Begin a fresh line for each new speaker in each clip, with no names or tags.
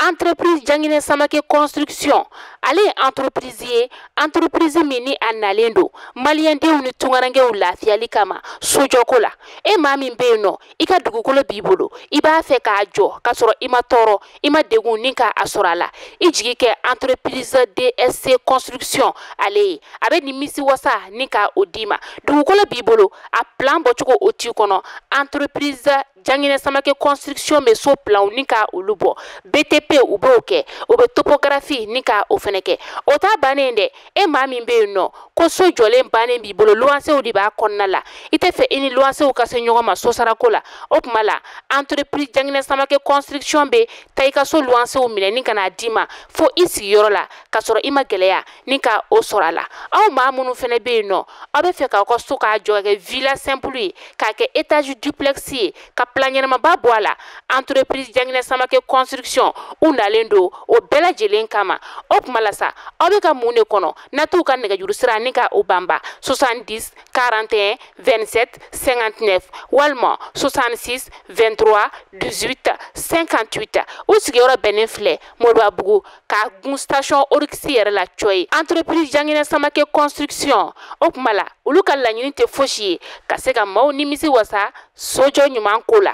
Entreprise Janginɛ Samake Construction, ale ye entreprise ye, entreprise min ni a nalen don maliyɛndenw ni tunkarankew lafiyali kama sojɔko la. E maa min bɛ yen nɔ, i ka dugukolo b'i bolo, i b'a fɛ k'a jɔ k'a sɔrɔ i ma tɔɔrɔ, i ma degun ni k'a sɔrɔ a la, i jigi kɛ entreprise DSC Construction ale ye. A bɛ nimisi wasa ni ka o d'i ma. Dugukolo b'i bolo, a plan bɔcogo o t'i kɔnɔ, entreprise Janginɛ Samake Construction bɛ so planw ni ka olu bɔ, BTP u b'o kɛ, u bɛ topographie ni ka o fɛnɛ kɛ. O t'a bannen dɛ, e maa min bɛ yen nɔ ko so jɔlen bannen b'i bolo, luwansew de b'a kɔnɔna la, i tɛ fɛ i ni luwansew ka se ɲɔgɔn ma sosarako la, o tuma la entreprise Janginɛ Samake Construction bɛ taa i ka so luwansew minɛ ni ka n'a d'i ma fo i sigiyɔrɔ la, k'a sɔrɔ i ma gɛlɛya ni ka o sɔrɔ a la. Aw maa minnu fɛnɛ bɛ yen nɔ, aw bɛ fɛ k'aw ka so k'a jɔ ka kɛ villa simple ye, k'a kɛ étage duplex ye, ka plan ɲɛnamaba bɔ a la, entreprise Janginɛ Samake Construction u nalen don o bɛɛ lajɛlen kama. O tuma la sa, aw bɛ ka mun de kɔnɔ? Na t'u ka nɛgɛjuru sira ni ka o banba 70 41 27 59 walima 66 23 18 58. U sigiyɔrɔ bɛnnen filɛ Moribabugu ka gun station Oryx yɛrɛ la cɔ ye. Entreprise Janginɛ Samake Construction, o tuma la olu ka laɲini tɛ fosi ye ka se ka maaw nimisi wasa sojɔ ɲuman ko la.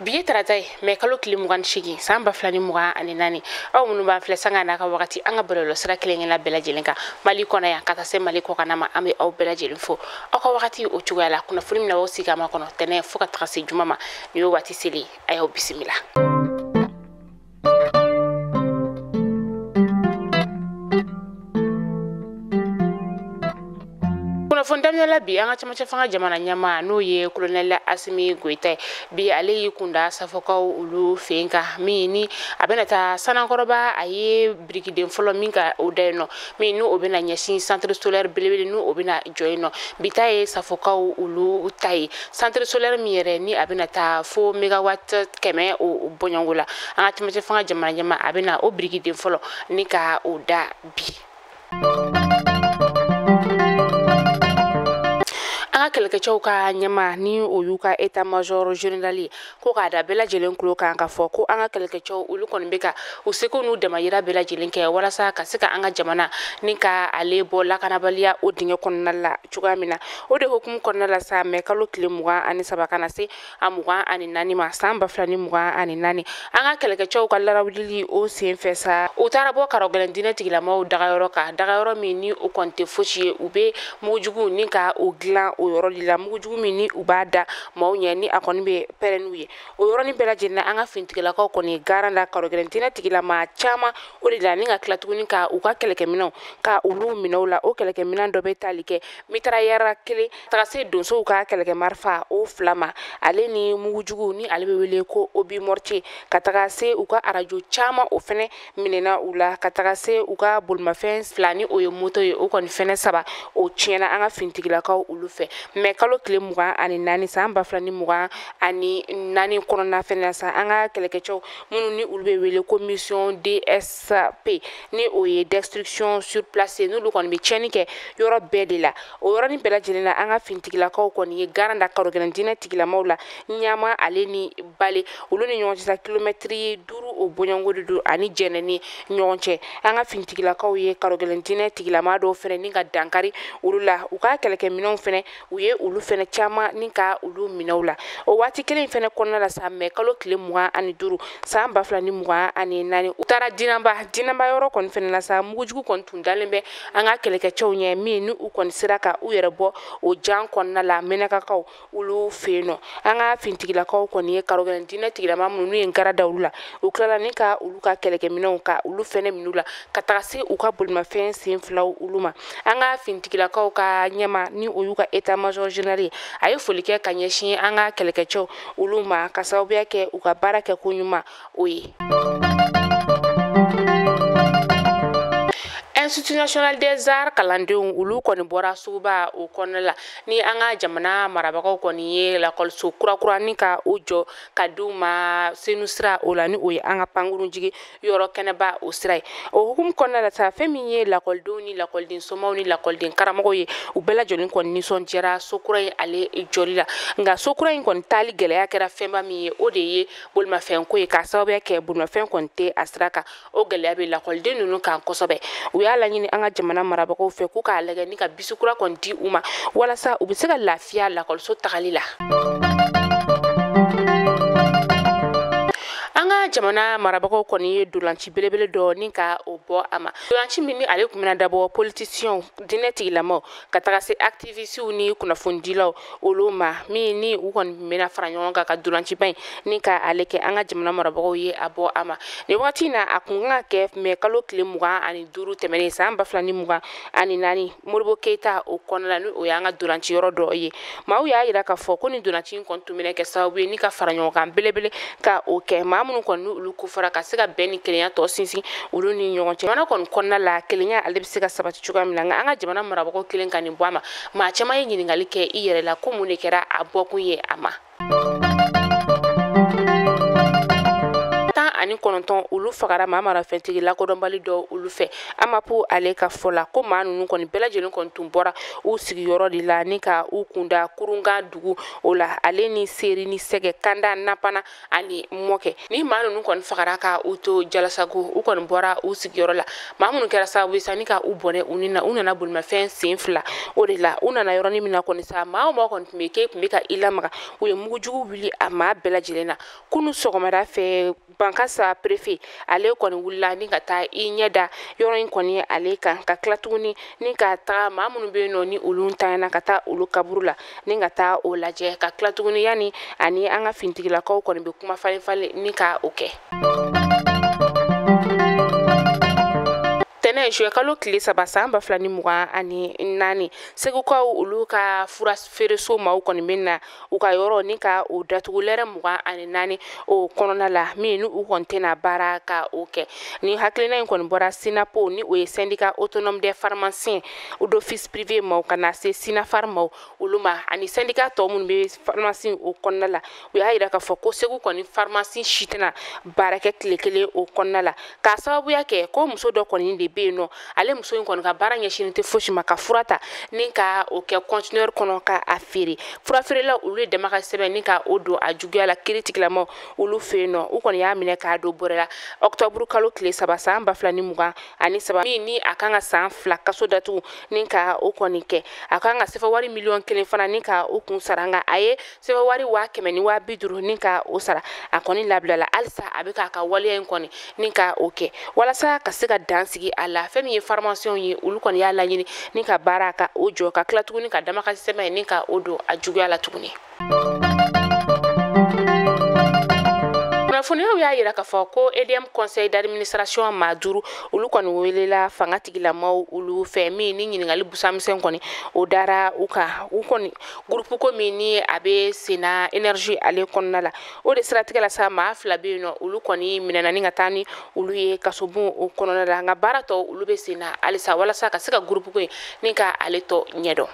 Bi ye tarata ye, mɛ kalo tile 28 san 2024. Aw minnu b'an filɛ sanga n'a ka wagati, an ka bɔlɔlɔ sira kelen kelenna bɛɛ lajɛlen kan Mali kɔnɔ yan ka taa se Mali kɔkanna ma, an bɛ aw bɛɛ lajɛlen fo aw ka wagati o cogoya la. Kunnafoni min na aw sigi a ma kɔnɔ tɛnɛ fo ka taga se juma ma, nin y'o waati selen, a y'aw bisimila. Kunnafoni daminɛ la bi, an ka camancɛ fanga jamana ɲɛmaa n'o ye colonel Asimi Goyita ye, bi ale y'i kunda Safɔkaw olu fɛ yen kan, min ni a bɛna taa Sanankɔrɔba, a ye birikiden fɔlɔ min ka o da yen nɔ, min n'o bɛna ɲɛsin centre solaire belebele n'o bɛna jɔ yen nɔ. Bi ta ye Safɔkaw olu ta ye, centre solaire min yɛrɛ ni a bɛna taa fo mégawatt 100 o bɔɲɔgɔnko la. An ka camancɛ fanga jamana ɲɛmaa a bɛna o birikiden fɔlɔ ni ka o da bi. An ka kɛlɛkɛcɛw ka ɲɛma ni o y'u ka état major général ye, ko k'a da bɛɛ lajɛlen tulo kan k'a fɔ ko an ka kɛlɛkɛcɛw olu kɔni bɛ ka u seko n'u damayira bɛɛ lajɛlen kɛ walasa ka se ka an ka jamana ni ka ale bɔ lakanabaliya o dingɛ kɔnɔna la cogoya min na. O de hukumu kɔnɔna la sa, mɛ kalo tile 23 ka na se a 24 ma san 2024, an ka kɛlɛkɛcɛw ka larawulili o sen fɛ sa, u taara bɔ karɔgɛlɛn diinɛ tigilamɔgɔw dagayɔrɔ kan, dagayɔrɔ min ni o kɔni tɛ fosi ye, u bɛ mugujugu ni ka o dilan o yɔrɔ de la, mugujugu min ni u b'a da maaw ɲɛ ni a kɔni bɛ pɛrɛn n'u ye. O yɔrɔnin bɛɛ lajɛlen na, an ka finitigilakaw kɔni ye garan da karɔgɛlɛn diinɛ tigilama caman o de la, ni ka tila tuguni ka u ka kɛlɛkɛminɛnw ka olu minɛ u la. O kɛlɛkɛminɛn dɔ bɛ tali kɛ mitarayara kelen taga se donsow ka kɛlɛkɛ marifa o 2 ma, ale ni mugujugu ni ale bɛ wele ko obi mortier, ka taga se u ka arajo caman o fɛnɛ minɛna u la, ka taga se u ka bolimafɛn 2 ni o ye moto ye, o kɔni fɛnɛ 3 o tiɲɛna an ka finitigilakaw olu fɛ. Mɛ kalo tile 24 san 2024 kɔnɔna fɛnɛ sa, an ka kɛlɛkɛcɛw minnu ni olu bɛ wele ko mission DSP ni o ye destruction sur place, n'olu kɔni bɛ tiɲɛni kɛ yɔrɔ bɛɛ de la. O yɔrɔnin bɛɛ lajɛlen na, an ka finitigilakaw kɔni ye garan da karɔgɛlɛn diinɛ tigilamaw la ɲama ale ni bale, olu ni ɲɔgɔn cɛ sa kilomɛtiri 5 o bɔɲɔgɔnko de don ani jɛnɛ ni ɲɔgɔn cɛ. An ka finitigilakaw ye karɔgɛlɛn diinɛ tigilama dɔw fɛnɛ ni ka dankari olu la, u ka kɛlɛkɛminɛnw fɛnɛ u ye olu fɛnɛ caman ni ka olu minɛ u la. O waati kelen in fɛnɛ kɔnɔna la sa, mɛ kalo tile 25 san 2024, u taara Dinanba yɔrɔ kɔni fɛnɛ la sa, mugujugu kɔni tun dalen bɛ an ka kɛlɛkɛcɛw ɲɛ, min ni u kɔni sera ka u yɛrɛ bɔ o jan kɔnɔna la Mɛnakakaw olu fɛ yen nɔ. An ka finitigilakaw kɔni ye karɔgɛlɛn diinɛ tigilama minnu n'u ye gara da olu la, u tilala ni ka olu ka kɛlɛkɛminɛnw ka olu fɛnɛ minɛ u la, ka taga se u ka bolimafɛn sen filaw olu ma. An ka finitigilakaw ka ɲɛma ni o y'u ka état major général ye, a ye foli kɛ ka ɲɛsin an ka kɛlɛkɛcɛw olu ma ka sababuya kɛ u ka baara kɛ ko ɲuman o ye. Institut national des arts kalandenw olu kɔni bɔra suguba o kɔnɔna la ni an ka jamana marabagaw kɔni ye lakɔliso kurakura ni ka o jɔ ka di u ma Senu sira o la, ni o ye an ka pankurunjigi yɔrɔ kɛnɛba o sira ye. O hukumu kɔnɔna la sa, fɛn min ye lakɔlidenw ni lakɔliden somaw ni lakɔliden karamɔgɔw ye, u bɛɛ lajɛlen kɔni nisɔndiyara so kura in ale jɔli la. Nka so kura in kɔni taali gɛlɛya kɛra fɛnba min ye, o de ye bolimafɛnko ye, k'a sababuya kɛ bolimafɛn kɔni tɛ a sira kan. O gɛlɛya bɛ lakɔliden ninnu kan kosɛbɛ. U y'a laɲini an ka jamana marabagaw fɛ k'u k'a lajɛ ni ka bisi kura kɔni di u ma walasa u bɛ se ka lafiya lakɔliso tagali la. An ka jamana marabagaw kɔni ye dolanci belebele dɔ ni ka o bɔ a ma, dolanci min ni ale tun bɛna dabɔ politisiyɛnw, diinɛ tigilamaw, ka taga se activisiw ni kunnafonidilaw olu ma, min ni u kɔni bɛna fara ɲɔgɔn kan ka dolanciba in ni ka ale kɛ. An ka jamana marabagaw ye a bɔ a ma nin wagati in na. A kun kan ka kɛ mɛ kalo tile 25 tɛmɛnen san 2024 Modibo Keyita o kɔnɔna la, ni o y'an ka dolanci yɔrɔ dɔ ye. Maaw y'a yira k'a fɔ ko nin dolanci in kɔni tun bɛna kɛ sababu ye ni ka fara ɲɔgɔn kan belebele ka o kɛ, maa minnu kɔni olu kofɔra ka se ka bɛn ni kelenya tɔ sinsin olu ni ɲɔgɔn cɛ. Jamana kɔni kɔnɔna la, kelenya ale bɛ se ka sabati cogoya min na, nka an ka jamana marabagaw kelen ka nin bɔ a ma, maa caman ye ɲininkali kɛ i yɛrɛ la ko mun de kɛra a bɔkun ye a ma. 19 olu fagara maa marafɛntigi lakodɔnbali dɔw olu fɛ. Amapu ale ka fɔ la ko maa ninnu kɔni bɛɛ lajɛlen kɔni tun bɔra u sigiyɔrɔ de la ni ka u kunda Kurungan dugu o la, ale ni Seri ni Sɛgɛ, Kanda, Napana ani Mɔkɛ. Ni maa ninnu kɔni fagara ka u to Jalasago, u kɔni bɔra u sigiyɔrɔ la. Maa minnu kɛra sababu ye sa ni ka u bɔnɛ u ni na, u nana bolimafɛn sen fila o de la. U nana yɔrɔnin min na kɔni sa, maa o maa kɔni tun bɛ k'e tun bɛ ka i lamaga, u ye mugujugu wuli a maa bɛɛ lajɛlen na. Kunu sɔgɔmada fɛ, Bankasa préfet ale kɔni wulila ni ka taa i ɲɛ da yɔrɔ in kɔni ale kan, ka tila tuguni ni ka taga maa minnu bɛ yen nɔ ni olu ntanyana, ka taa olu kaburu la ni ka taa o lajɛ, ka tila tuguni yanni ani an ka fintigilakaw kɔni bɛ kuma falen falen ni ka o kɛ. Tɛnɛ juillet kalo tile 3 san 2024, Segukaw olu ka fura feereso maaw kɔni bɛ na u ka yɔrɔ ni ka o datugu lɛrɛ 24 o kɔnɔna la, min ni u kɔni tɛna baara ka o kɛ. Ni hakilina in kɔni bɔra SYNAPO, ni o ye syndicat autonome des pharmaciens d'office privé maaw, ka na se SYNAPHAR maaw olu ma, ani syndicat tɔ minnu bɛ pharmacie o kɔnɔna la. U y'a yira k'a fɔ ko Segu kɔni pharmacie si tɛna baara kɛ tile kelen o kɔnɔna la, k'a sababuya kɛ ko muso dɔ kɔni de bɛ yen nɔ, ale muso in kɔni ka baara ɲɛsinnen tɛ fosi ma ka fura ta ni ka o kɛ conteneur kɔnɔ ka a feere. Fura feerelaw olu ye dama ka sɛbɛn ni ka o don a juguya la kiiritigilamaw olu fɛ yen nɔ. U kɔni y'a minɛ k'a don bɔrɛ la octobre kalo tile 3 san 2023, min ni a kan ka san 2 kaso datugu ni ka o kɔni kɛ. A kan ka sefa wari miliyɔn 1 fana ni ka o kun sara, nka a ye sefa wari 100 ni 50 ni ka o sara. A kɔni labilala, halisa a bɛ k'a ka waleya in kɔni ni ka o kɛ walasa ka se ka dan sigi a la. Fɛn min ye pharmacien ye, olu kɔni y'a laɲini ni ka baara ka o jɔ, ka tila tuguni ka damakasi sɛbɛn ni ka o don a juguya la tuguni. Kunnafoniyaw y'a yira k'a fɔ ko EDM conseil d'administration maa 5 olu kɔni welela fanga tigilamaw olu fɛ, min ni ɲininkali busamisɛn kɔni o dara u kan. U kɔni groupe ko min ni a bɛ senna énergie ale kɔnɔna la, o de siratigɛ la sa, maa 2 bɛ yen nɔ, olu kɔni minɛna ni ka taa ni olu ye kasobon o kɔnɔna la. Nka baara tɔ olu bɛ senna halisa walasa ka se ka groupe ko in ni ka ale tɔ ɲɛdɔn.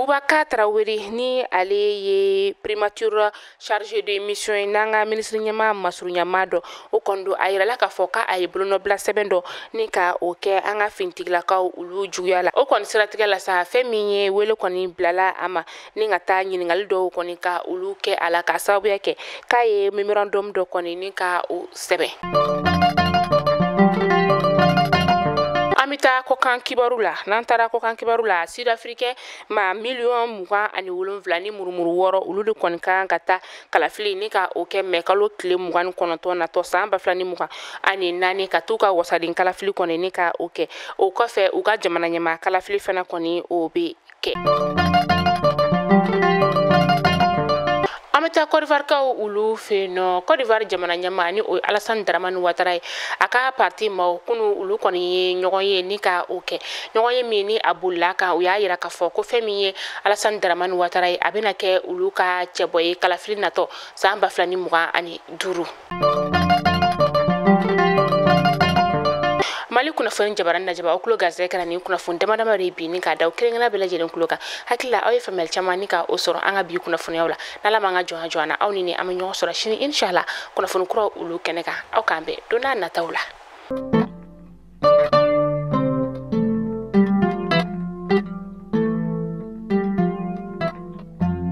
Boubacar Traoré ni ale ye primature chargé de mission ye n'an ka ministre ɲɛmaa masurunya dɔ o kɔni don, a yirala k'a fɔ k'a ye bolonɔbila sɛbɛn dɔ ni ka o kɛ an ka finitigilakaw olu juguya la. O kɔni siratigɛ la sa, fɛn min ye wele kɔni bilala a ma ni ka taa ɲininkali dɔw kɔni ka olu kɛ a la, k'a sababuya kɛ k'a ye memorandum dɔ kɔni ni ka o sɛbɛn. An bɛ taa kɔkan kibaru la. N'an taara kɔkan kibaru la, Sud Africain maa 27,6 000 000 olu de kɔni kan ka taa kalafili ni ka o kɛ mɛ kalo tile 29 natɔ san 2024, ka t'u ka wasaden kalafili kɔni ni ka o kɛ. O kɔfɛ u ka jamana ɲɛmaa kalafili fana kɔni o bɛ kɛ. An bɛ taa Côte d'Ivoire kaw olu fɛ yen nɔ. Côte d'Ivoire jamana ɲɛmaa ni o ye Alassane Dramane Ouattara ye, a ka parti maaw kunu olu kɔni ye ɲɔgɔn ye ni ka o kɛ. Ɲɔgɔn ye min ni a bolila kan, u y'a yira k'a fɔ ko fɛn min ye Alassane Dramane Ouattara ye, a bɛna kɛ olu ka cɛbɔ ye kalafili natɔ san 2025. Mali kunnafoni jabarani lajɛba, aw tulo garisɛgɛ kɛra nin kunnafoni dama dama de bi ni k'a da aw kelen kelenna bɛɛ lajɛlen tulo kan. Hakili la, aw ye faamuyali caman ni ka o sɔrɔ an ka bi kunnafoniyaw la. N'Ala m'an ka jɔn jɔ an na, aw ni ne, an bɛ ɲɔgɔn sɔrɔ sini, inshallah, kunnafoni kuraw olu kɛnɛ kan. Aw k'an bɛn don n'a nataw la.